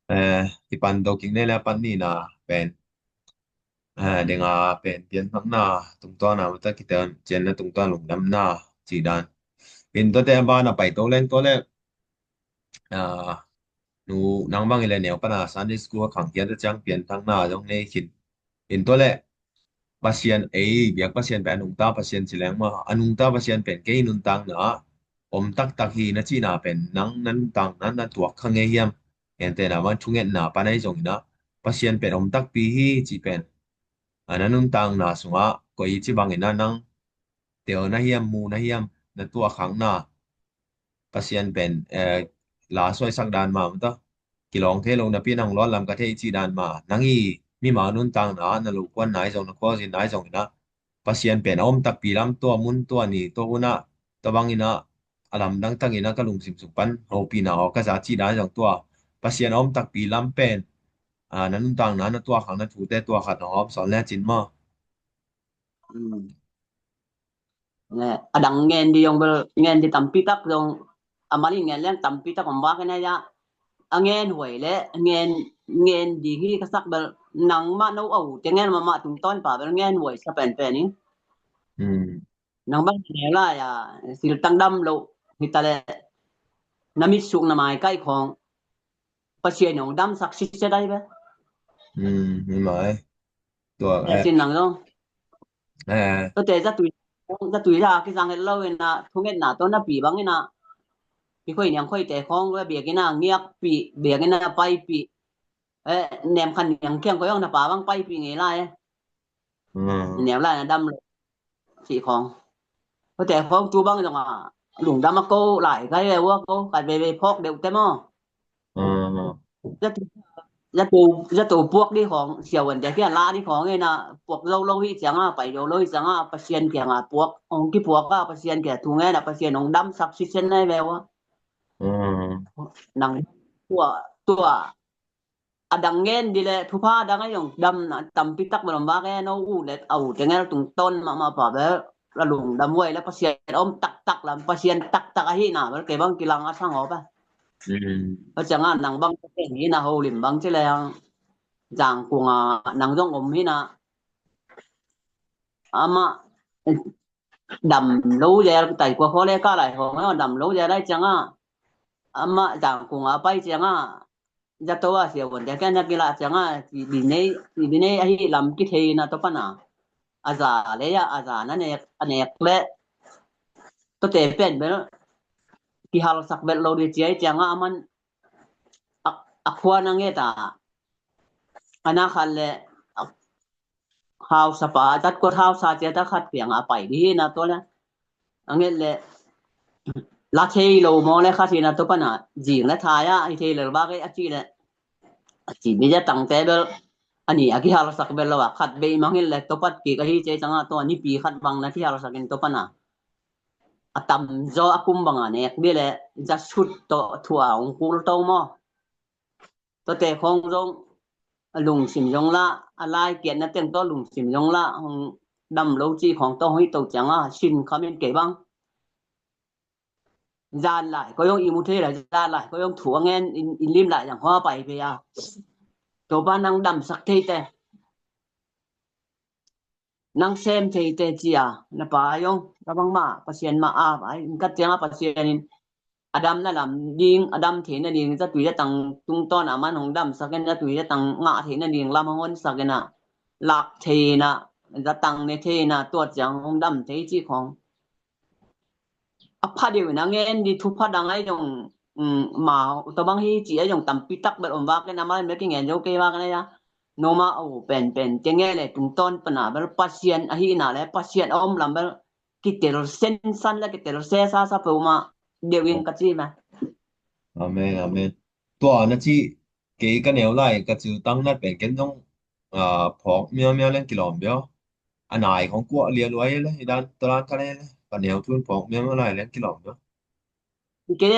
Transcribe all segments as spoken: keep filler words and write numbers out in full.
Eh, kipan do kik nei le pan ni na pen. Eh, denga pen pianthakna tungtawn a mata kitencianna tungtawn lungdamna ci dan. In tua te a ban a pai to leng tua le, ah, nu nang bang ile neu pana Sunday school a khang kian ta ciang pianthakna zong nei khin. In tua le Pasian ei biak Pasian pen a nungta Pasian ci leng ma a nungta Pasian pen kei nuntakna om taktak hi na cihna pen nang na nuntakna na tuak kha ngei hiam? Ente na bang thungetna pan ahi zongina Pasian pen om takpi hi ci pen a na nuntakna sungah koi ci bangina nang tel na hiam mu na hiam na tuak khakna Pasian pen, eh, la suaisak dan ma mata kilawng thei lo napi nang luat lam ka thei ci dan ma nang i mima nuntakna na lo kuan nai zong na khualzin nai zongina Pasian pen a om takpi lam tua mun tua ni tua hunah tua bangina a lamdang takina ka lungsim sung pan hopina aw ka za ci dan zong tua Pasian a om takpi lam pen, ah, na nuntakna na tuak khakna thute tua khat na hawm sawn le cin maw? Hmm. Ne, a dang ngen di yong bel ngen di tampi tak yong a mali ngen leng tampi tak om bak na ya a ngen huai le ngen ngen di hi ka sak bel nang ma no au te ngen ma ma tungtawn pa bel ngen huai sa pen pen in. Hmm. Nang bang ne la ya sil tang dam lo hi ta le na mit suk na mai kai khong Pasian nong dam sak si se dai be. Hmm, hi mai. Tua, eh, sin nang zong. Eh. Tua te zatui zatui la kisang het lo in a thungetna to na pi bang in a ki khoi niang khoi te khong ve biak in a ngiak pi biak in a pai pi. Eh, nem khan niang kiang khoi ong na pa bang pai pi ngei lai. Hmm. Neu lai na dam lo. Ci khong. Tua te khong tu bang zong a lungdam a ko lai kai ve ua ko kai ve ve phok deuh te maw. Hmm. Zato zato puak di khong siawan dia kia la di khong ina puak zo lo hi cianga pai zo lo hi cianga Pasian kianga puak ong ki puak a Pasian kia thu nge na Pasian ong dam sak si sen nai ve ua. Hmm. Nang tua tua a dang ngen di le thupha dang a yong dam na tampi tak balom bak e no u le a u tengel tung ton ma ma pa bel la lungdam huai le Pasian om taktak lam Pasian taktak ahi na bel kei bang kilang a sang aw pa. Pasian a nang bang te hi na ho lim bang ci le ang zang kung a nang zong om hi na ama dam lo zel tai kua kho le ka lai ho nga dam lo zel lai ciang a ama zang kung a pai ciang a zato a sia won dia ken na kila ciang a ti bi nei ti bi nei ahi lam ki thei na to pana a za le ya a za na nek a nek le to te pen bel ki hal sak bel lo di ciai ciang a aman a khua na nge ta a na khan le hausa pa zat kuat hausa cia ta khat piang a pai di na to le a nget le la thei lo mo le khat hi na to pana zing le thaya i thei le ba ke a ci le a ci bi ja tang te bel ani a ki hal sak bel lo a khat bei mang le to pat ki ka hi ce changa to ani pi khat bang na ki hal sak in to pana a tam zo a kum bang a nek bi le ja sut to thua ung kul to mo. Tua te khong zong a lungsim zong la a lai kiatna teng tawh lungsim zong la hong dam lo ci khong tawh hong hi to ciang a sin khamin kei bang zan lai ko yong i mu thei la zan lai ko yong thu a ngen in lim lai yang hoa pai pe a to ba nang dam sak thei te nang sem thei te cia na pa yong ka bang ma Pasian ma a pai in kat ciang a Pasian in a dam na lam ding a dam thei na ding zatui zatang tungtawn a man hong dam sakin zatui zatang ngah thei na ding lam hong hon sakin a lak thei na zatang ne thei na tua ciang hong dam thei ci khong a pha deuh in a ngen di thu pha dang ai zong ma tua bang hi ci ai zong tampi tak bel om vak in a mal mel ki ngen zo kei vak in a ya noma o pen pen te nge le tungtawn pana bel Pasian ahi na le Pasian a om lam bel kitel sensan le kitel sesa sa pe uma deuh in ka ci ma. Amen, amen. Tua na ci kei ka neu lai ka cil tang nat pen ken zong phawk miau miau leng kilawm bia a nai khong kuah lia luai le i dan talan ka le le ka neu tun phawk miau miau lai leng kilawm bia. Kei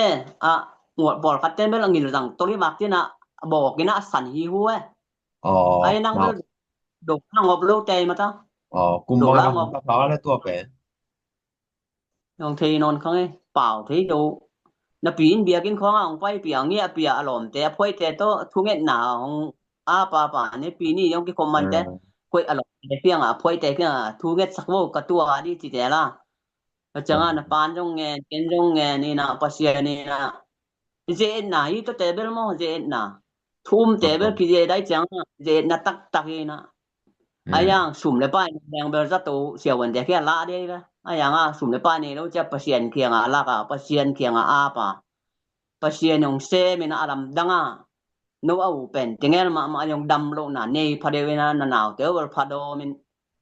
a nguat bawl khat ten bel a ngil zang toli mak tin a bawk in a san hi hu e. Ai nang bel dok na ngop lo tei mata. Kum bang a ngop ka le tua pen. Nong thei non khang e pau thei do. na pi in biakinn khawngah hong paipi a ngiahpi a, a lawmte a phuaite tawh thungetna hong a papa ne pi ni hong kikhawm mante, koih a lawmte kiangah a phuaite kiangah thungetsak vo ka tua dih cite la. A ciangah na pan zong ngen, ken zong ngen inah Pasian inah ze-etna hi tawte bel maw, ze-etna. Thu umte bel kize dai ciangah ze-etna taktak inah. A yang sum le pai na leng bel zato siavuante kia lah dei ve. A yangah sum le pai nei lo cia Pasian kiangah laka, Pasian kiangah apa. Pasian hong semin a lamdanga no a u pen tingel mahmah a yong dam lohna nei phadeuh ina na naute uh bel phadawmin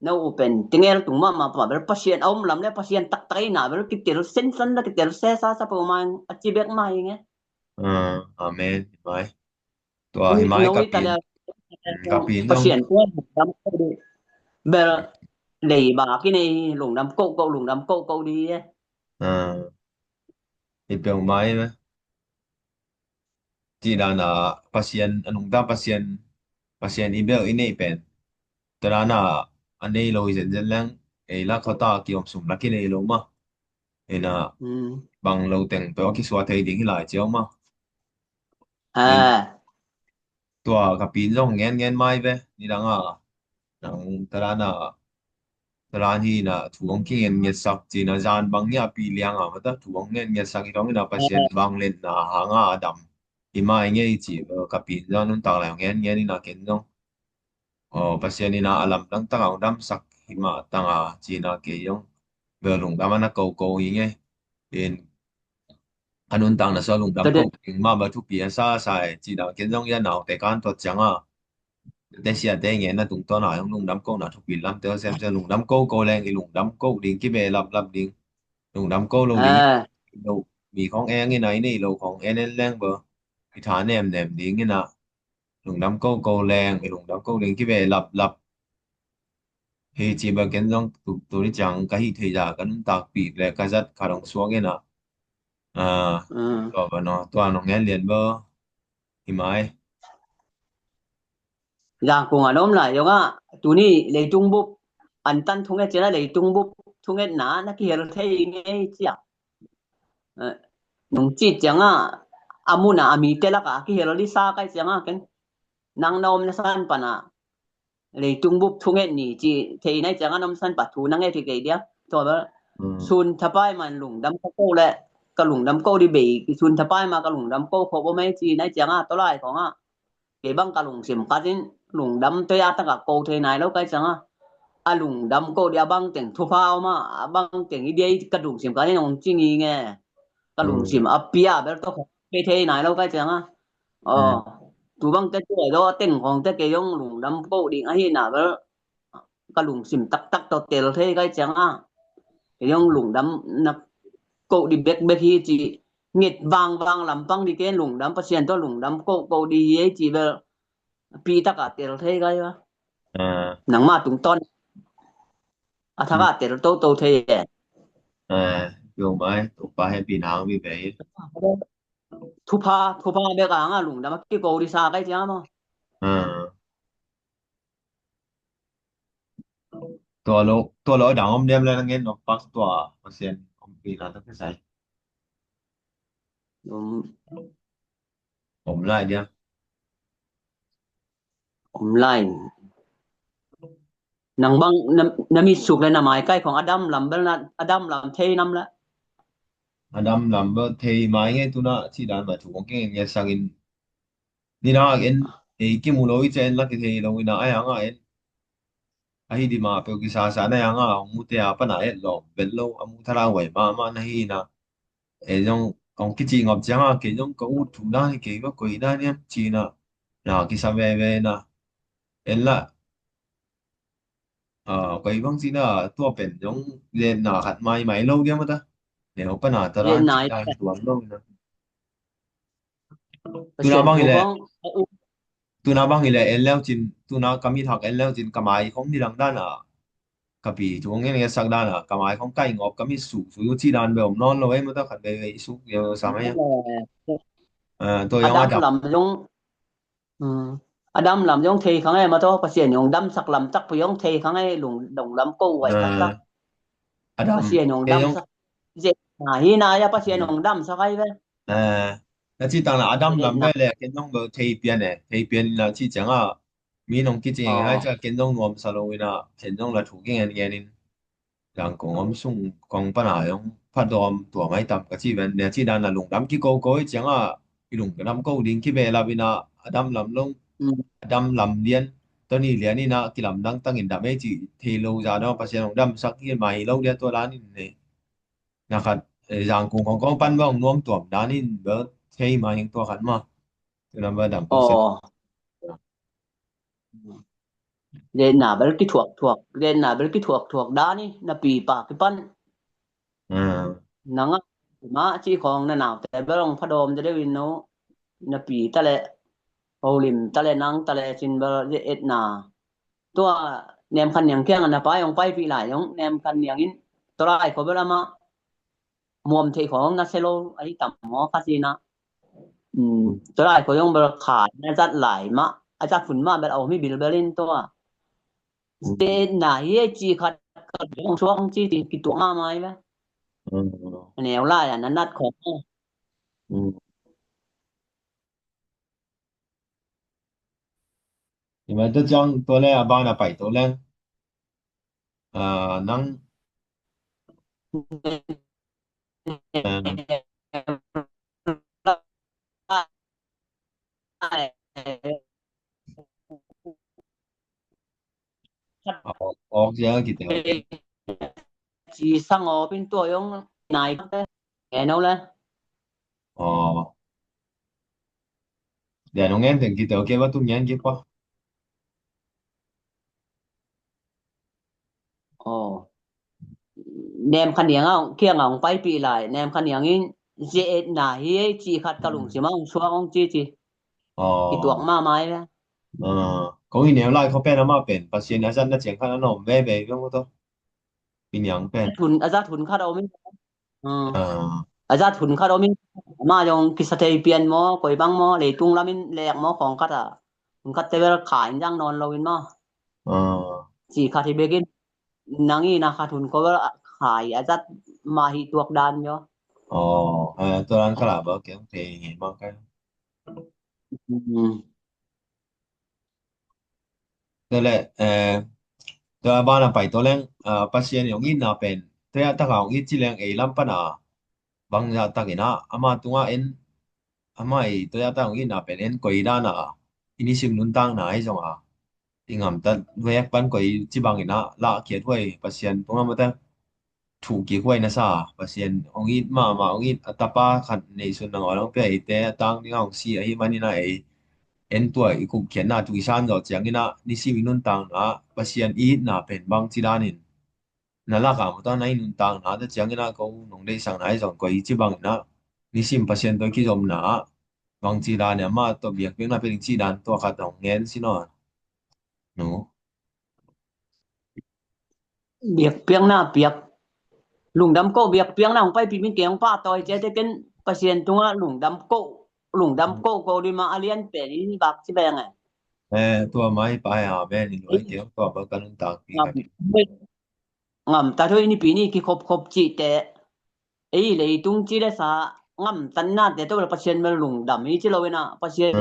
no u pen tingel tung mahmah pah bel Pasian a om lam le Pasian taktak ina bel kitel sensan la kitel sesa sa peuhmah a ci bek mah hi nge. Amen. Hi mai. Tua hi mai ka pin. Ka pin Pasian tua lungdam ko di. Bel lei ba ki nei lungdam ko ko lungdam ko ko di e. Hi peuhmah hi ve. Ci dana Pasian a nungta Pasian Pasian i bel i nei pen. Tua dana a nei lo hi zenzen leng ei la khota kiom sum la ki nei lo ma. Ina bang lo teng peuh a kisua thei ding hi lai ciau ma. Tua ka pin zong ngen ngen mai ve ni danga nang tua dana tua dan hi na thu hong kingen ngetsak cina zan bang nia pi lianga mata thu hong ngen ngetsak hi dong ina Pasian bang letna hanga a dam hi mai ngei ci ka pin zong nuntak lai ngen ngen ina ken zong Pasian ina a lamdang taka hong damsak hi mah tanga cina kei zong bel lungdam ana koko hi ngei. In a nuntak na so lungdam ko ding mah ba thupi a sa sa e cina ken zong ia naute kan tuat cianga te siate ngen na tungtawn a hong lungdam ko na thupi lamte sem sem lungdam ko ko leng i lungdam ko ding kibe lap lap ding lungdam ko lo ding lo mi khong eng ina i nei lo khong en en leng bo i tha nem nem ding ina lungdam ko ko leng i lungdam ko ding kibe lap lap. Hi ci ba ken zong tu ni ciang ka hi thei za ka nuntak pi le ka zat ka dong suak ina. Tua ba no tua nong ngen lian bo. Hi mai. Zangkung a nom lai zongah tuni leitung bup antan thunget cina leitung bup thungetna na kihel thei ngei cia. Nung ci cianga a muna a mite laka kihel disa kai cianga ken nang na om na san pana leitung bup thunget ni ci thei nai cianga na om san pa thu na nge thei kei dia. Tua bel sun thapai man lungdam ka ko le ka lungdam ko di bei sun thapai ma ka lungdam ko khop om ei ci nai cianga tolai khonga kei bang ka lungsim katin lungdam toi a taka ko thei nai lo kai cianga a lungdam ko di a bang teng thupha oma a bang teng i dia i ka lungsim katin hong ci ngi nge ka lungsim a pia bel to khong thei thei nai lo kai cianga. Tu bang te tuai lo a teng khong te kei hong lungdam ko ding ahi na bel ka lungsim taktak tawh tel thei kai cianga kei hong lungdam na ko di bekbek hi ci nget vangvang lampang di ken lungdam Pasian tawh lungdam ko ko di hi ei ci bel pi taka tel thei kai va. Nangma tungtawn a thaka tel toto thei e. Yo mai tung pa he pi nang mi bei. Thupha thupha bek anga lungdam a kiko di sa kai ciama. Tua lo tua lo dang om diam le ngen no pak tua Pasian om pi na ta sai. Om lai dia. Om lai. Nang bang na mit suk le na mai kai khong a dam lam bel na a dam lam thei nam la. A dam lam bel thei mai nge tuna ci dan ma thu kong keng nge sangin. Ni na a gen ei kimu lo i chen la ki thei lo ina ai anga en. Ahi di ma peuh kisasa na anga hong mute a pana et lo bel lo a mu thara wai ma ma na hi na. Ei zong kong kici ngap cianga kei zong ka ut thu dan hi kei va koi dan hiam cina na kisa veve na en la. Koi bang cina tua pen zong len na khat mai mai lo diam ata ne ho pana ta ran cina hi tuan lo na. Tuna bang ile tuna bang ile en leu cin tuna kami thak en leu cin kamai kong ni lang dan a. Kapi thu ngen nge sak dan a kamai kong kai ngop kami su su yu ci dan be om non lo ei mata khat be ei su yo sa mai. Tua yang adam lam zong adam lam zong thei khang ei mata Pasian yong dam sak lam tak pu yong thei khang ei lung dong lam ko wai tak tak. Pasian yong dam sak. Hi na ya Pasian yong dam sak ai ve. Eh, na ci tang la a dam lam ve le, ken zong bel thei pian e, thei pian in a ci ciang a, mi nong kici ngei hai cia ken zong nuam sa lo in a, ken zong la thu ki ngen ngen in. Zangkong om sung kong pan a zong pha dawm tua mai tam ka ci ven, ne ci dan a lungdam ki ko ko i ciang a, i lungdam ko ding ki ve lam in a, a dam lam lo, a dam lam lian, tawni lian in a, kilamdang tang in dam ei ci thei lo za dong, Pasian hong damsak hi mai lo lian tua dan in ne. Na khat, eh, Zangkung Hong Kong pan bang nuam tuam dan in bel thei ma hing tua khat ma. Tu number dam ko se. Aw. Len na bel kithuak thuak, len na bel kithuak thuak dan i, na pi pa kipan. Ah. Nang a, ma ci khong na nau te bel ong phadawm de deuh in no, na pi ta le, holim ta le, nang ta le, cin bel ze et na. Tua Nem Khan Niang kiang a na pai, ong paipih lai zong Nem Khan Niang in, tua lai khua bel amah muam theih khawng na se lo ahi tam maw kha si na. Tua lai khua zong bel kha na zat lai mah, a zat hun mah bel a om hi bilbel in tua. State na hi ei ci khat ka zong suak ci ti kituak mahmah hi ve. A neu lai a na nat khawng. Hi mai tua ciang tua le a ban a pai tua leng. Ah, nang. Ah. Awk, awk sia kite. Ci sang aw pin tua yong nai te. Ngen aw le. Aw. Dia nong ngen teng kite, ok, ba tu ngen kik pa. Aw. Nem Khan Niang a, kiang a ong paipih lai. Nem Khan Niang in, ze et na hi ei ci khat ka lungsim a ong suak ong ci ci. Aw. Kituak mahmah hi ve. Aw. Kong i neu lai khua pen amah pen Pasian a zat na ciang khat a na om veve hi ve mu to. I niang pen. A zat hun, a zat hun khat a om in. Ah. Ah. A zat hun khat om in. Amah zong kisa thei pian maw, koi bang maw, leitung lam in lek maw, khawng khat a. Hun khat te bel kha in zang nawn lo in maw. Ah. Ci khat hi bek in. Nang i na khat hun ko bel kha i a zat mah hi tuak dan yo. Aw, ah, tua dan khat a bel kei thei hi mah kei. Tua le, eh, tua a ban a pai tua leng, ah, Pasian i hong itna pen, tua a tak a hong it ci leng ei lam pan a, bangzah tak in a, ama tungah en, ama i tua a tak hong itna pen en koi dan a, i nisim nuntakna ahi zong a, i ngamtat vek pan koi ci bang in a, lahkhiat huai Pasian tungah mate, thu kikhuai na sa, Pasian hong it mahmah, hong it a tapa khat neihsun nangawn hong pia eite a tang dingah hong si ahi manin a ei en tua i kumkhiatna thu i san zawh ciangin a nisim i nuntakna Pasian i itna pen bangci danin na lak a mawtaw na i nuntakna ta ciangin a ko nong deihsakna ahi zong koi ci bangin a nisim Pasian tawh i kizomna ah bangci danin amah tawh biakpiakna pia ding ci dan tua khat hong ngen si nawn. No. Biakpiakna piak. Lungdam ko biakpiakna hong paipih min kei hong pahtawi ciate ken Pasian tungah lungdam ko, lungdam ko ko dima a lian pen in bak ci beng e. Eh, tua mai pa e, amen. In luai kei hong tua bak ka nuntakpih ka ding. Ngamtat hoi nipi ni kikhopkhop cihte. Ei leitung ci le sa ngamtatnate tawh bel Pasian bel lungdam hi ci lo in a Pasian.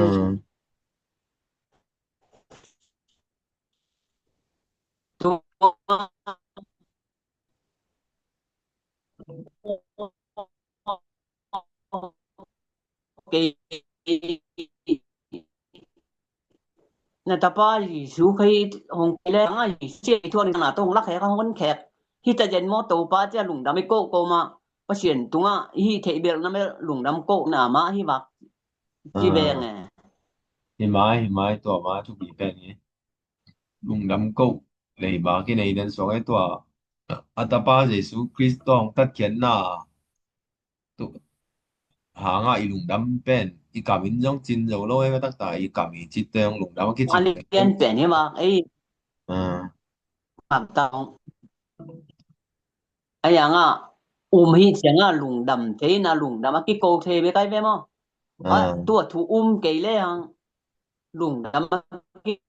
Na tapa Jesu kha hi hong kei le nga hi ci thuan na tong lak he kha hon khek. Hi ta jen maw Topa cia lungdam i ko ko ma Pasian tunga hi thei bel na mel lungdam ko na ma hi vak. Ci veng e. Hi mai, hi mai, tua ma thupi pen hi. Lungdam ko. Leiba kinei den suak e tua. A tapa Jesu Khrist tawh hong tatkhiatna. Tu. Hanga i lungdam pen. I kam in zong cin zo lo e takta i kam i cit te hong lungdam a kicin. A lian pen hi ma. Ei. Ah. Kam tang. A yang a um hi ciang a lungdam thei na lungdam a kiko thei be kai ve maw? Ah. Tua thu um kei le hang lungdam a kiko.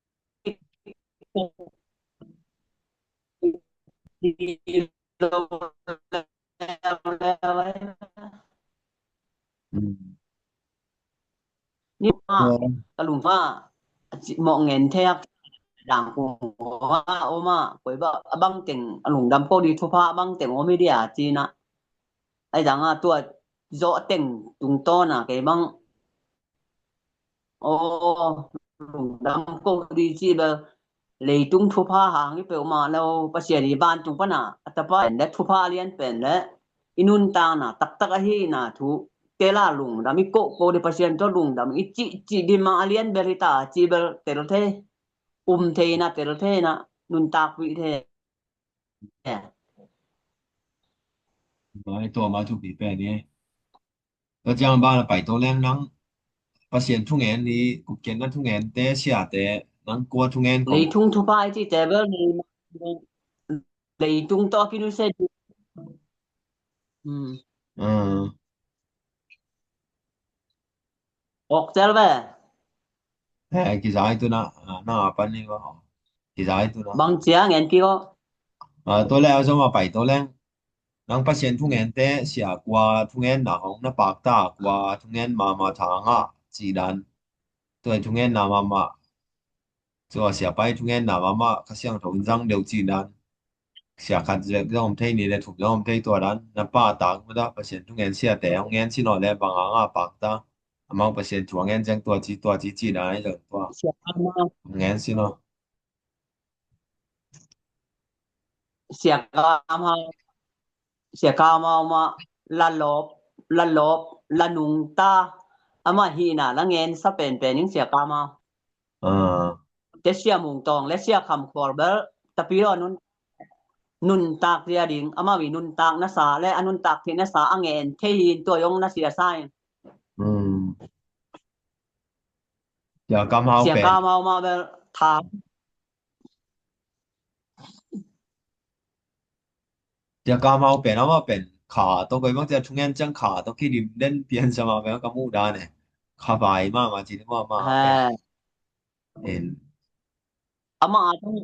Ni ma ka lungdam a, mawh ngen thei a, dang kung a om a, koi ba a bang teng a lungdam ko di thupha a bang teng om hi dia ci na. Ai dang a tua zawh teng tungtawn a kei bang aw lungdam ko di ci bel leitung thupha hang hi peuhmah lo, Pasian i vantung pana a tapa en le thupha a lian pen le i nuntakna taktak ahi na thu tela lungdam i kohkoh di Pasian tawh lungdam i cihcih di mah a lian bel hi ta ci bel tel thei, um thei na, tel thei na, nuntakpih thei. Mai tua ma thupi pen hi. Tua ciang bang a pai to leng nang Pasian thungen ni, gupkhiatna thungente, siate, nang kua thungen ko? Leitung thupha i cihte bel ni, leitung tawh kinusia di. Hmm. Ah. Awk tel ve. Eh, kizai tu na, ah, na pan ni ko. Kizai tu na. Bang ciang en ki ko. Ah, tua le a zong a pai to leng. Nang Pasian thungente, sia kua thungenna hong na pakta, kua thungen mahmah thang a, ci dan. Tua thungenna mahmah. Tua sia pai thungenna mahmah, Kha Siangtho in zang deuh ci dan. Sia khat zek zong om thei, ni le thum zong om thei tua dan. Na pa tak mah dah, Pasian thungen siate hong ngen si naw le bang hang a pakta. Amau Pasian thu a ngen ciang tua ci, tua ci, ci dan ai zong tua. Sia khat mah. Hong ngen si naw. Sia Kam Hau, Sia Kam Hau mah la lawp, la lawp, la nungta, amah hihna la ngensa penpen ing Sia Kam Hau. Ah. Te Sia Mung Tawng le Sia Kham Khual bel tapi law nun, nuntak zia ding, amah i nuntak nasa le a nuntak thei nasa a ngen thei hi in tua zong na sia sa in. Hmm. Sia Kam Hau pen. Sia Kam Hau mah bel tha Sia Kam Hau pen, amah pen kha tawh koi bang cia thungen ciang kha tawh kidim den pian sa mah pen ka muh dan e. Kha vai mahmah ci ni mahmah. Amah a tung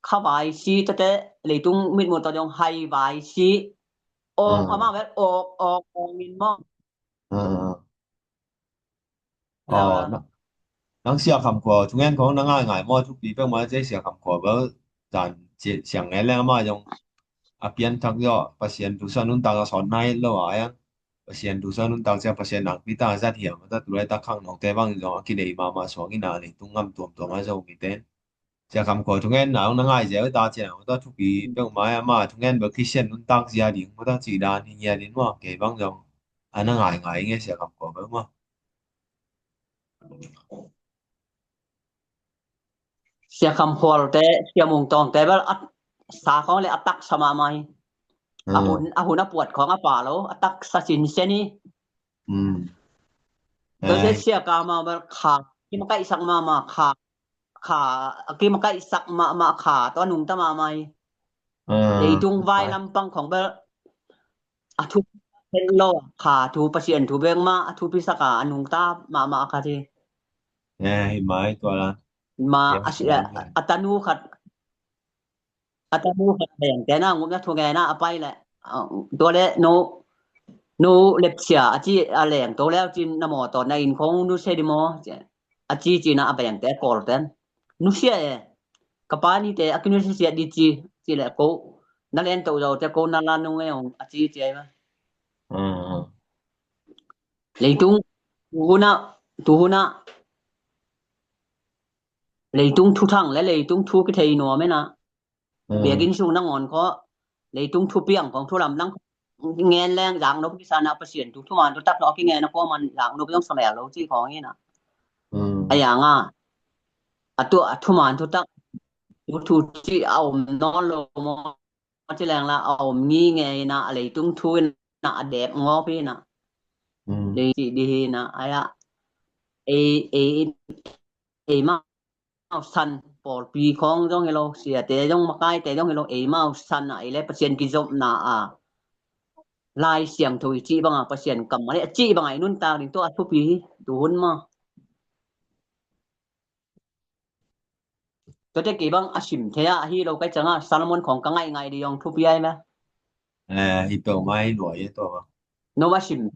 kha vai si tete leitung mitmuh tawh dong hai vai si. Awk amah vel awk awk awk in maw. Aw, nang Sia Kham Khual thungen khong na ngaingai maw, thupi pek maw, cia Sia Kham Khual bel zan siang ngen leng amah zong a pianthak zawh Pasian thu sawt nuntak a sawt nai lo a, Pasian thu sawt nuntak cia Pasian nakpi tak a zat hiam a, tu laitak khang nawngte bang zong a kinei mahmah suang ina, leitung ngam tuamtuam a Zomite in Sia Kham Khual thungen na hong na ngai zia ta cia hong ta thupi peuhmah, ama thungen bel Khristian nuntak zia ding hong ta cih dan hi ngia din maw, kei bang zong a na ngaingai nge Sia Kham Khual bel maw. Sia Kham Khual te, Sia Mung Tawng te bel a sa khong le a taksa mahmah hi. A hun a puat khong a pa lo, a taksa sinsen hi. Tua sia Sia Kam Hau bel kha kimakaihsak mahmah, kha kha a kimakaihsak mahmah, kha tawh a nungta mahmah hi. Leitung vai lampang khong bel a thu het lo, kha thu, Pasian thu bek mah a thupisak a, a nungta mahmah khat hi. Hi mai tua la. Ma a tanu khat a tanu khat bengte na ngupna thungen a a pai leh, tua leh no no lepsia a ci a leng to leu cin na maw tawh na inn khong nusia di maw, a ci cin a bengte a kawlte in nusia e, ka pa nite a kinusia siat di ci, ci leh ko na len to zaute ko na la nung e hong a ci ci ai ma. Leitung tuhuna tuhuna leitung thuthang le leitung thu kithei nuam e na. Biakinn sung nangawn khaw leitung thupiang khong thulam lang ngen leng zaknop kisa na, Pasian thu thuman thutak tawh a kingen a khuaman zaknop zong samel lo ci khong hi na. A yang a a tua a thuman thutak thu thu ci a om nawn lo maw, ci leng la a om ngi nge hi na, a leitung thu hi na, a dep ngawp hi na. Lei ci di hi na, ai a ei ei ei ma Eimau san, pawlpi khawng zong hi lo, siate zong, makaite zong hi lo, eimau san ah ei le Pasian kizopna a Lai Siangtho i cih bangah, Pasian kammal a cih bangah i nuntak ding tawh a thupi hi, tuhun maw. Tuate kei bang a sim thei ah ahi lo kai ciangah Solomon khawng ka ngaihngaih dih hong thupi ai me. Eh, hi peuhmah hi luai hi tawh. No a sim.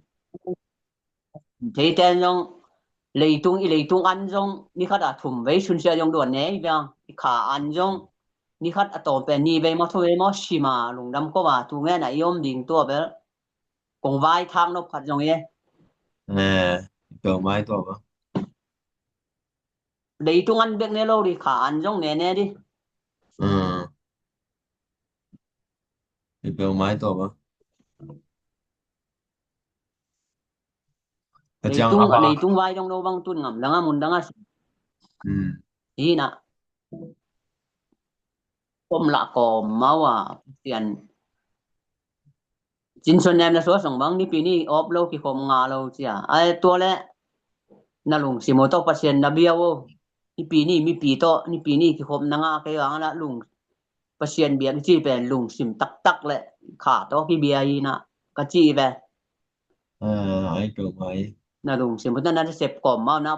Theite zong leitung, i leitung an zong ni khat a thum vei sunsia zong duan ne i bia, i kha an zong ni khat a tawm pen ni vei maw, thum vei maw, sim a lungdam ko a, tu ngen a i om ding tua bel kong vai thak nop khat zong i e. Eh, i peuhmai tua ba. Leitung an bek ne lo di, kha an zong ne ne di. Eh. I peuhmai tua ba. Ka ciang Leitung, a ba. Leitung vai dong lo bang tun ngam dang a, mun dang a. Hmm. Hi na. Kom la kom mau a, Pasian. Cin suan nem na sua song bang, nipi ni op lo kikhop nga lo cia. Ai tua le na lungsim uh tawh Pasian na bia uh. Nipi ni mipi tawh, nipi ni kikhop na nga kei vang na lung Pasian bia kici pen lungsim taktak le kha tawh kibia hi na ka ci ve. Ah, ai peuhmai. Na lungsim uh tawh na sep kom mau na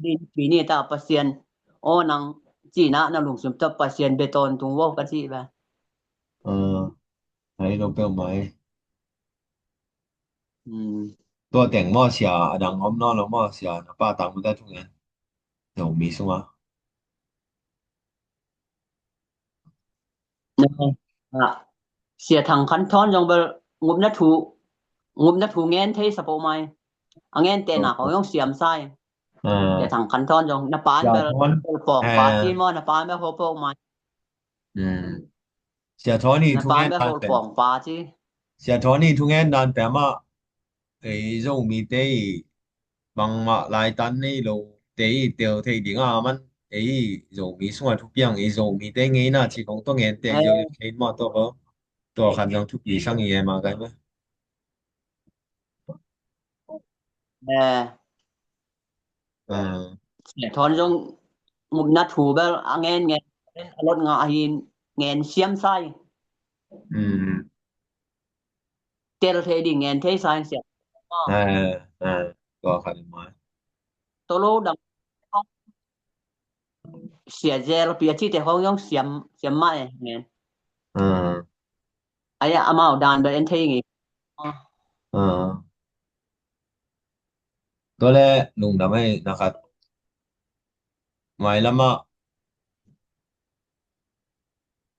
nipi ni ta Pasian. O nang ci na na lungsim tawh Pasian bia tawntung vo ka ci ve. Ah, ai lo peuhmai. Hmm. Tua teng maw sia, a dang om nawn lo maw sia, na pa tang mute thungen. Zomi sunga. Ah, Sia Thang Khan Thawn zong bel ngupna thu, ngupna thu ngen thei sa peuhmai. A ngen te na khong zong siam sai. Ah. Sia Thang Khan Thawn zong na pan Sia bel Thawn. hol pawng pa Eh. ci maw, na pan bel hol pawng mai. Hmm. Sia Thawn i Na thu pan ngen bel dan hol pen. pawng pa ci. Sia Thawn i thu ngen dan pen mah ei Zomite i bangmah laitan nei lo te i tel thei ding a man ei Zomi sunga thupiang i Zomite ngeina ci kong tawh ngen te Eh. kei kei mah tawh ko. Tua khan zong thupi sang i e mah kai mah. Eh. Ah. Sia Thawn zong ngupna thu bel a ngen ngen a lot nga a hin ngen siam sai. Hmm. Tel thei ding ngen thei sai sia. Ah, ah. Tua khan i mai. Tolo dang sia zel pia ci te khong zong siam, siam mah e ngen. Ah. Ai a mau dan bel en thei ngi. Ah. Tua le lungdam ei na khat. Mai lama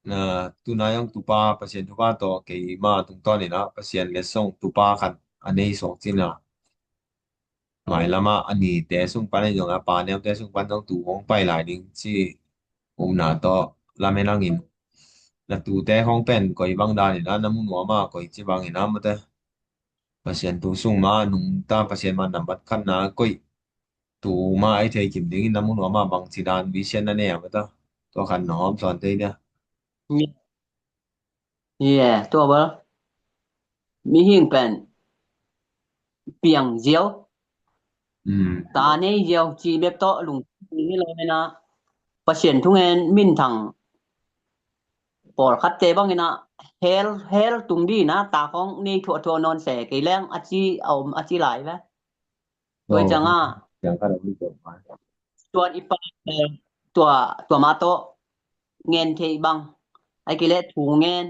na tunai ang tupa Pasian tupa tawh kei ma tungtawn ina Pasian le song tupa khat a nei song cina. Mai lama a nite sung pan ei zong a pa neute sung pan zong tu hong pai lai ding ci umna tawh lamen angin. Na tute hong pen koi bang dan ina na mu nuam a koi ci bang ina mate. Pasian thu sung ma nungta Pasian ma nambat khatna koih tu ma ai thei kim dingin na mu nuam a bangci dan vision na nei a mata tua khan na hawm sawn tei dia. Ye, tua bel mihing pen piang ziau, Mm. ta nei ziau ci bek tawh lung hi lo na Pasian thungen minthang pawlkhatte bangina hel, hel tung dina ta khong nei thuah thuah nawn se kei leng a ci a om a ci lai ve. Tua i cianga Ciang khat a om tua mai. Tuan i pa tua, tua ma tawh ngen thei bang ai kei le thu ngen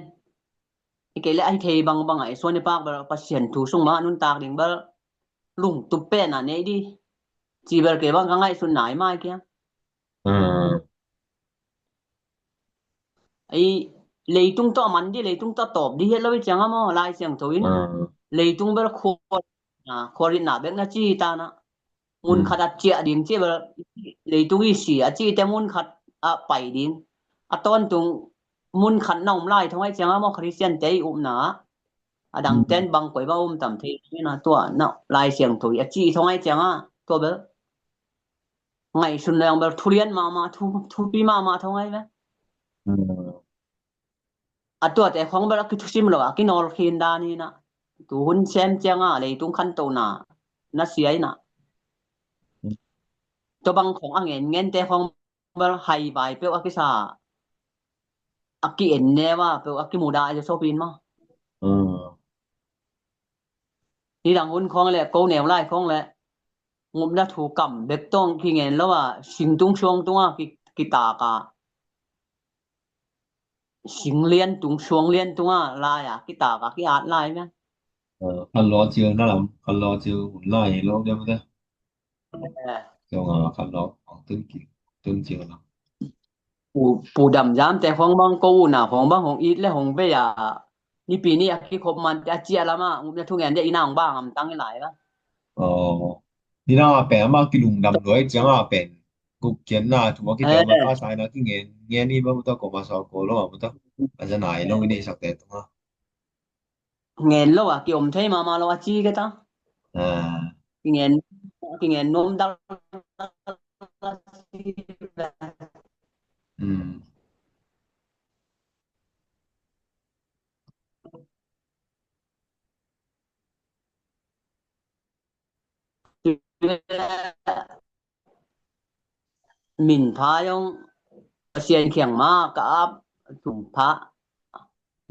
ai kei le ai thei bang bang ai suan i pak bel Pasian thu sung ma nuntak ding bel lungtup pen a nei di ci bel kei bang ka ngaihsun nai mai kia. Ah. Ei leitung tawh a man di, leitung tawh a tawp di het lo i cianga maw, Lai Siangtho in leitung bel khuaritna, khuaritna bek na ci tana mun khat a ciah ding ci bel leitung i si a ci te mun khat a pai ding a tawntung mun khat na um lai thong ai cianga maw, Khristian te i upna a dang ten bang koi ba um tam thei na tua na Lai Siangtho i a ci thong ai cianga tua bel ngaihsun leng bel thulian mahmah, thu, thupi mahmah thong ai ve. A tuate khong bel a kithusim lo a kinawl khin dan hi na. Tu hun sem cianga leitung khantona na sia hi na. Tua bang khong a ngen ngente khong bel hai vai peuh a kisa a ki en neu a peuh a kimuda a sopin ma. Ni dang hun khong le ko neu lai khong le ngupna thu kam bek tawng kingen lo a singtung suang tunga ki, kitaka sing lian tung suang lian tunga lai a kitaka ki at lai mia. Khan lo cil na lam, khan lo cil hun lai lo dia mate. Kio nga khan lo ang tun ki tun cil na. Pu, pu dam jam te khong bang ko u na khong bang hong it le hong be ya. Ni pi ni a ki khop man te a cia lama um le thu ngen de ina hong bang am tang i lai la. Ni na a pe ama ki lungdam lo ai ciang a pen. Guk kian na thu a ki te ma ka sai na ki ngen ngen ni ba mu ta ko ma sa ko lo ma ta. A za nai lo ni sak te tu ma. Ngen lo a ki om thei mama lo a ci ke ta. Ki ngen, ki ngen nuam dal. Min pha yong Pasian kiang ma ka ap tum pha.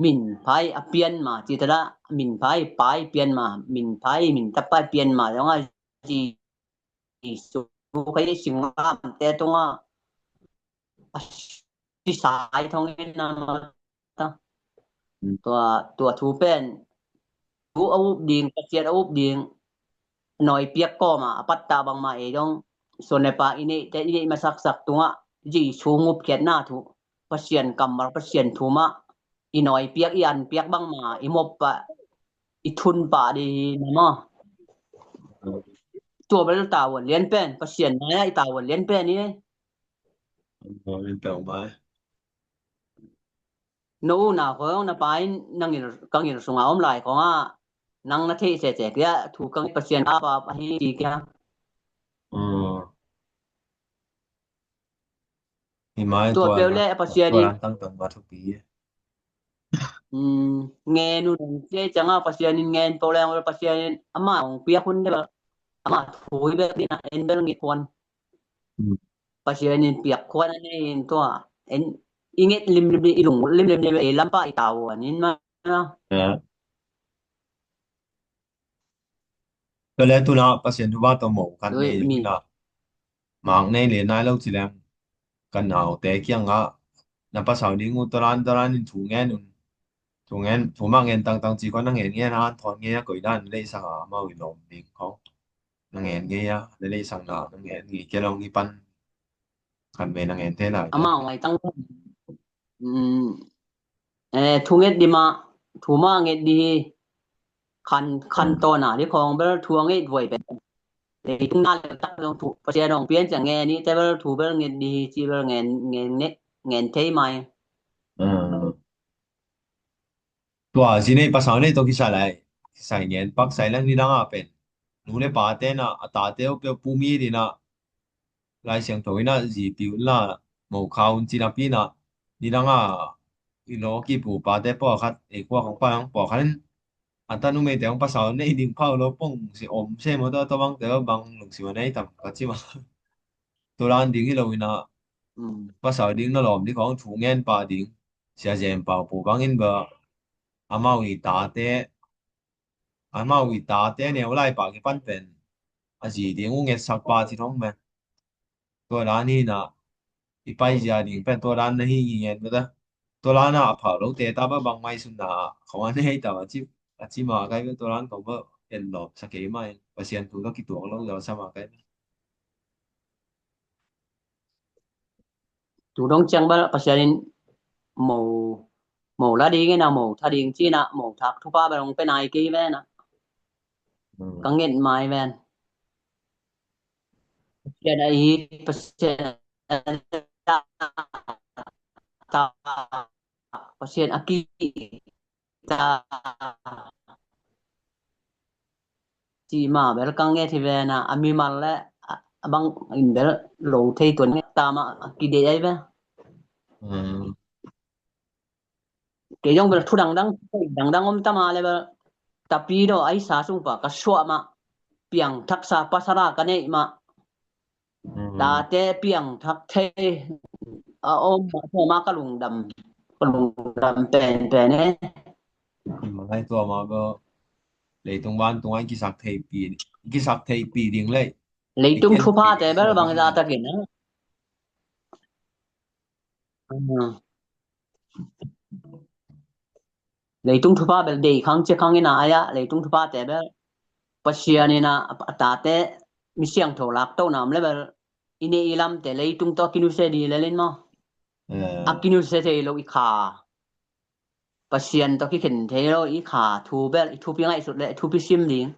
Min phai a pian ma ci ta da, min phai pai pian ma, min phai min ta pai pian ma yong a Jesu kai sing lam te tung a. A si sai thong in a ma ta. Tua, tua thu pen thu a up ding, Pasian a up ding. Nawi piak kawma a patta bangma ei dong suan le pa i neihte i neih masaksak tungah Jesu ngupkhiatna thu, Pasian kammal, Pasian thu mah i nawi piak, i an piak bangma i mop pah, i thun pah dih hi na maw? Tua bel tavuan lian pen, Pasian mai-ah i tavuan lian pen hi. No u na khong na pa in na ngil, ka ngil sunga om lai khong a nang na thei se se kia thu ka ngil Pasian a pa ahi ti kia. Tua peuh le Pasian in tang tang ma thupi. Ngen u dong cia cianga Pasian in ngen peuh leng Pasian in ama hong piak hun deuh ama thu hi bek dina en bel ngit khuan. Pasian in piak khuan a nei in tua en i nget limlim i lung limlim i lampa i tau an in ma. Tua le tuna Pasian thu ba tawh mo kan nei ding ina mak nei le nai lo ci leng kan naute kiangah na pasal ding uh talan talan in thu ngen un. Thu ngen, thu mah ngen tangtang ci khuan na ngen ngen han thawn ngen a koih dan leisang a amau i lawm ding khong. Na ngen ngei a, na leisang na, na ngen ngei kia long i pan. Kan me na ngen te lai. Amau ngai tang. Thu nget di mah, thu mah nget di hi. Khan, khan tawna di khong bel thu a nget vuai pen. Leitung na le tak long thu, Pasian hong pian ciang ngen i te bel thu bel nget di hi ci bel ngen, ngen, ngen thei mai. Tua zi nei pasal nei tawh kisai lai, kisai ngen pak sai lang nidang a pen nu le pa te na a tate uh peuh pumi dina Lai Siangtho ina zi pi un la mo kha un ci napi na nidang a i lo ki pu pa te pawh khat ei khua khong pa hong pawh khat in a ta numei te hong pasal nei ding phau lo pong si om se mo ta ta bang te bang lungsim a nei tam ka ci ma. Tulan ding hi lo ina pasal ding na lawm ding khong thu ngen pa ding. Sia Zen Pau pu bangin ba amau i tate, amau i tate neu lai pa kipan pen a zi ding u ngetsak pa ci thong me. Tua dan hi na i pai zia ding pen tua dan na hi ngen bata. Tua dan a phau lo te ta ba bang mai sun na khong an hei ta ba ci, a ci ma kai ba tua dan khong ba en lawm sa kei mai Pasian thu lo kituak lo lo sa ma kai ba. Tu dong ciang bel Pasian in mo, mo la ding ina mo tha ding ci na mo thak thupha bel hong pe nai kei ve na. Ka nget mai ven. Pasian a i Pasian a ta Pasian a ki ta ci ma bel ka nget hi ve na a mimal le a bang in bel lo thei tuan nget ta ma a ki dei ai ve. Kei zong bel thu dangdang dangdang om ta ma le bel tapi do ai sa sung pa ka suah ma piang thak sa pasara ka nei ma. Tate piang thak thei a om ma ka lungdam, ka lungdam pen pen e. Malai tua ma bel leitung vantung ai kisak thei pi, kisak thei pi ding lei. Leitung thupha te bel bang za ta kina. Leitung thupha bel dei khang cia khang ina ai ah, leitung thupha te bel Pasian ina a tate mi siangtho lak to nam le bel i nei i lamte leitung tawh kinusia di le lin maw? A kinusia thei lo i kha. Pasian tawh kikhen thei lo i kha thu bel i thupi ngaihsut le i thupi sim ding.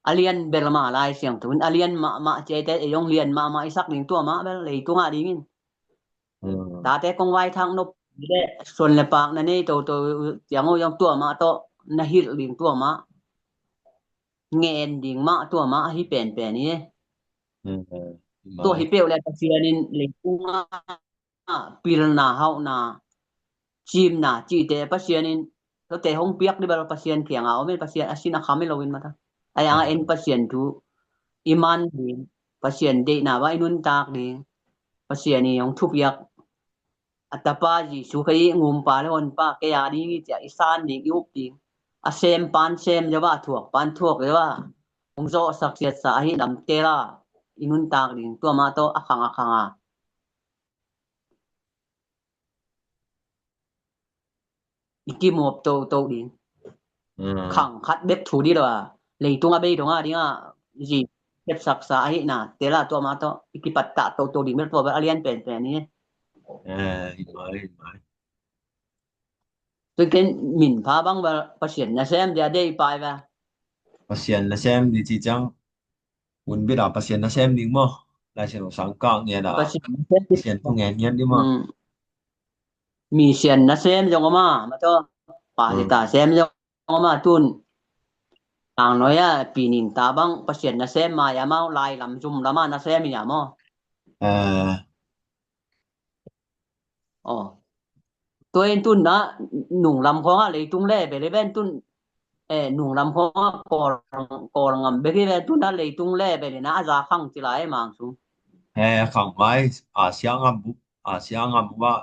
A lian bel mah Lai Siangtho in a lian mahmah ciaite ei hong lian mahmah i sak ding tua mah bel leitung ah dingin. Tate kong vaithak nop le suan le pak na nei toto ciang uh zong tua mah tawh na hilh ding tua mah. Ngen ding mah tua mah ahi penpen hi. Tua hi peuh le Pasian in leitung ah pilna hauhna cimna cihte Pasian in tuate hong piak di bel Pasian kiangah om in Pasian a sin a kham hi lo in mata. Ai ang a en Pasian thu i man ding, Pasian deihna bang i nuntak ding, Pasian i hong thupiak a tapa Jesu kha i ngumpa le honpa kei a ding i cia i san ding i up ding a sem pan sem zaw a thuak pan thuak zaw a hong zawhsak siatsa ahi lamte la i nuntak ding tua mah tawh a khang a khang a i kimuap toto ding. Khang khat bek thu di lo a leitung a bei dong a ding a zi kepsaksa ahi na tela tua mah tawh i kipattah toto ding bek tua bek a lian penpen hi. Tui ken min pha bang bel Pasian nasem dia dei pai bel. Pasian nasem di ci ciang Hun bit a Pasian nasem ding maw? Lai Siangtho sang kah ngen a Pasian thu ngen ngen ding maw? Mi sian nasem zong om a, ma tawh pa zita sem zong om a tun. Tang noi a pining ta bang Pasian nasem ma ya mau lai lam zum lam a nasem ya maw? Aw. Tua in tun na nunglam khawngah leitung le bel i ven tun, eh, nunglam khawngah Kawl, Kawl ngam bek i ven tun na leitung le bel i na a za khang ci lai mang sung. Eh, khang mai, Asia ngam bu, Asia ngam bu ba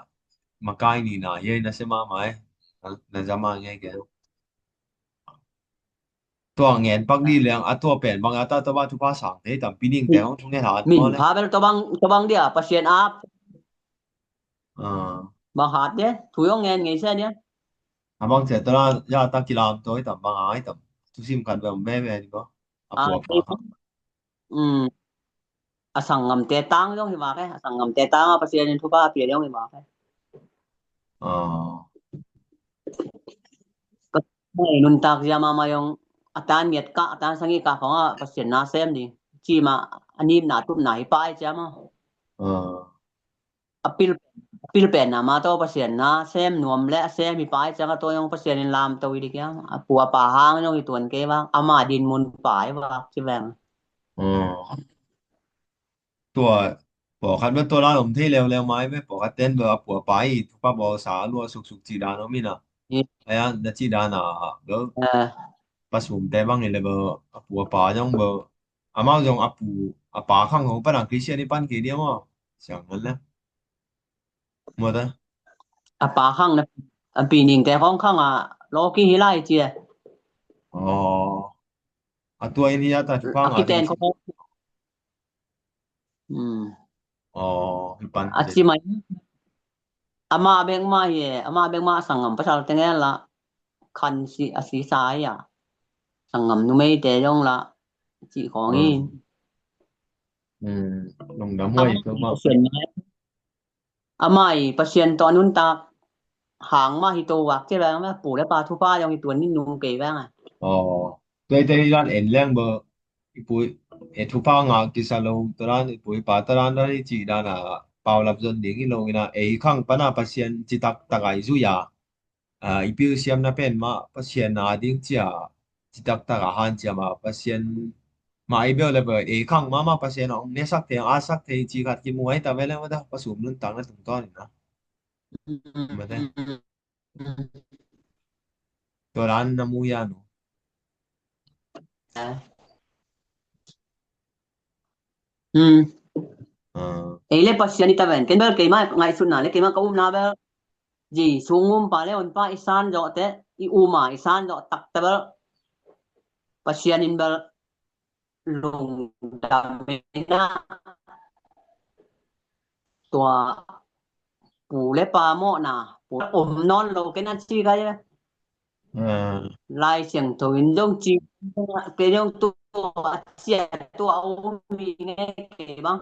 makai ni na ye na sema mai. Na, na zama nge ke. Tua ngen pak di leng a tua pen bang a ta tua ba thupha sang thei tam pining te hong thung ngen hat min pha bel tua bang tua bang dia Pasian ap. Bang hat dia thu yong ngen ngei se dia. A bang se tua ya ta kilam toi tam bang ai tam. Thusim khat bel me me di ko. A tua pa. A sanggamte tang zong hi vak e, a sanggamte tang a Pasian in thupha a pia zong hi vak e. Nuntak zia mahmah zong a tan ngiat kah, a tan sangi kah khawngah Pasian na sem ding. Cimah a nimna tupna hi pai cia maw? A pil, a pil penna mah tawh Pasian na sem nuam le a sem hi pai ciang a tawh zong Pasian in lamto hi dik hiam? A pu a pa hang zong hi tuan kei vak, ama dinmun pai vak ci veng. Tua pawlkhat bel tua dan om thei leuleu mai ve, pawlkhat ten bel a pu a pa i thupha bawlsa a lua suksuk cih dan om ina. Aya na cih dan a bel pasumte bang hi le bel a pu a pa zong bel amau zong a pu a pa khang hong pan a Christian i pan kei dia maw? Siang ngal le. Mawta? A pa khang na a pi ningte khawng khang a lawki hi lai cia. Aw. A tua in hi a ta thupha a ngah kiten ding khawng. Aw, hi pan a ci mai. Amah bek mah hi e, amah bek mah a sanggam pasal teng en la khan si a si sa hi a. Sanggam numeite zong la cih khawng hi. Lungdam huai tua mah. Amah i Pasian tawh a nuntak hang mah hi to vak ci veng, pu le pa thupha zong hi tuan nin nung kei veng a. Aw, tuaite hi dan en leng bel i pu i thupha ngah kisa lo, tua dan i pu i pa tua dan dan i cih dan a paulap zon ding hi lo ina, ei khang pan a Pasian citak tak a i zui a, i pilsiamna pen mah Pasian a ding cia citak tak a hanciam a, Pasian mah i bel le bel ei khang mahmah Pasian a hong nesak thei, a sak thei cih khat kimu ai ta ve le mah ta, pasum nuntakna tungtawn ina. Mate. Tua dan na mu ya no. Ei le Pasian i ta ven, ken bel keima ngaihsutna le keima ka upna bel Jesu ngumpa le honpa i san zawhte, i uma i san zawh takte bel Pasian in bel lungdam ina tua pu le pa mawhna pu om nawn lo ken a ci kai ve. Lai Siangtho in dong ci, kei dong tua a cia tua a om hi nge kei bang.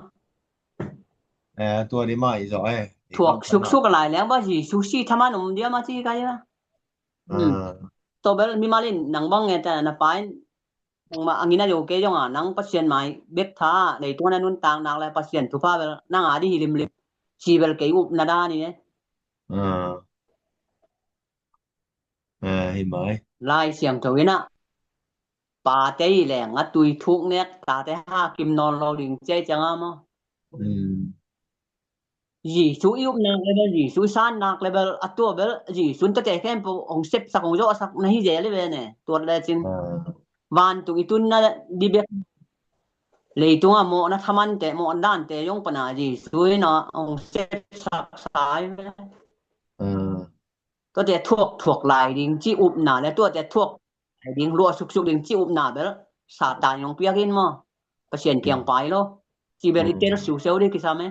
Tua di mai zo e. Thuak suksuk a lai leng ba Jesu si thaman om dia ma ci kai a. Tua bel mimal in nang bang nge ta na pa in nang ma angin a yo kei dong a nang Pasian mai bek tha leitung a na nuntak nak le Pasian thupha bel nang a di hi limlim. Ci bel kei upna dan hi ne. Hi mai. Lai Siangtho in a pate hi leng a tui thuk nek tate hakim nawn lo ding ciai ciang a maw. Jesu i upnak le bel Jesu i sannak le bel a tua bel Jesu in tate khempeuh hong sepsak hong zawhsak na hi zel hi ve ne. Tuat le cin vantung i tunna di bek leitungah mawhna thamante mawh dante zong pana Jesu in a hong sepsak sa hi ve. Tuate thuak thuak lai ding ci upna le tuate thuak lai ding luah suksuk ding ci upna bel Satan zong piak in maw. Pasian kiang pai lo ci bel i tel siuseu ding kisam e.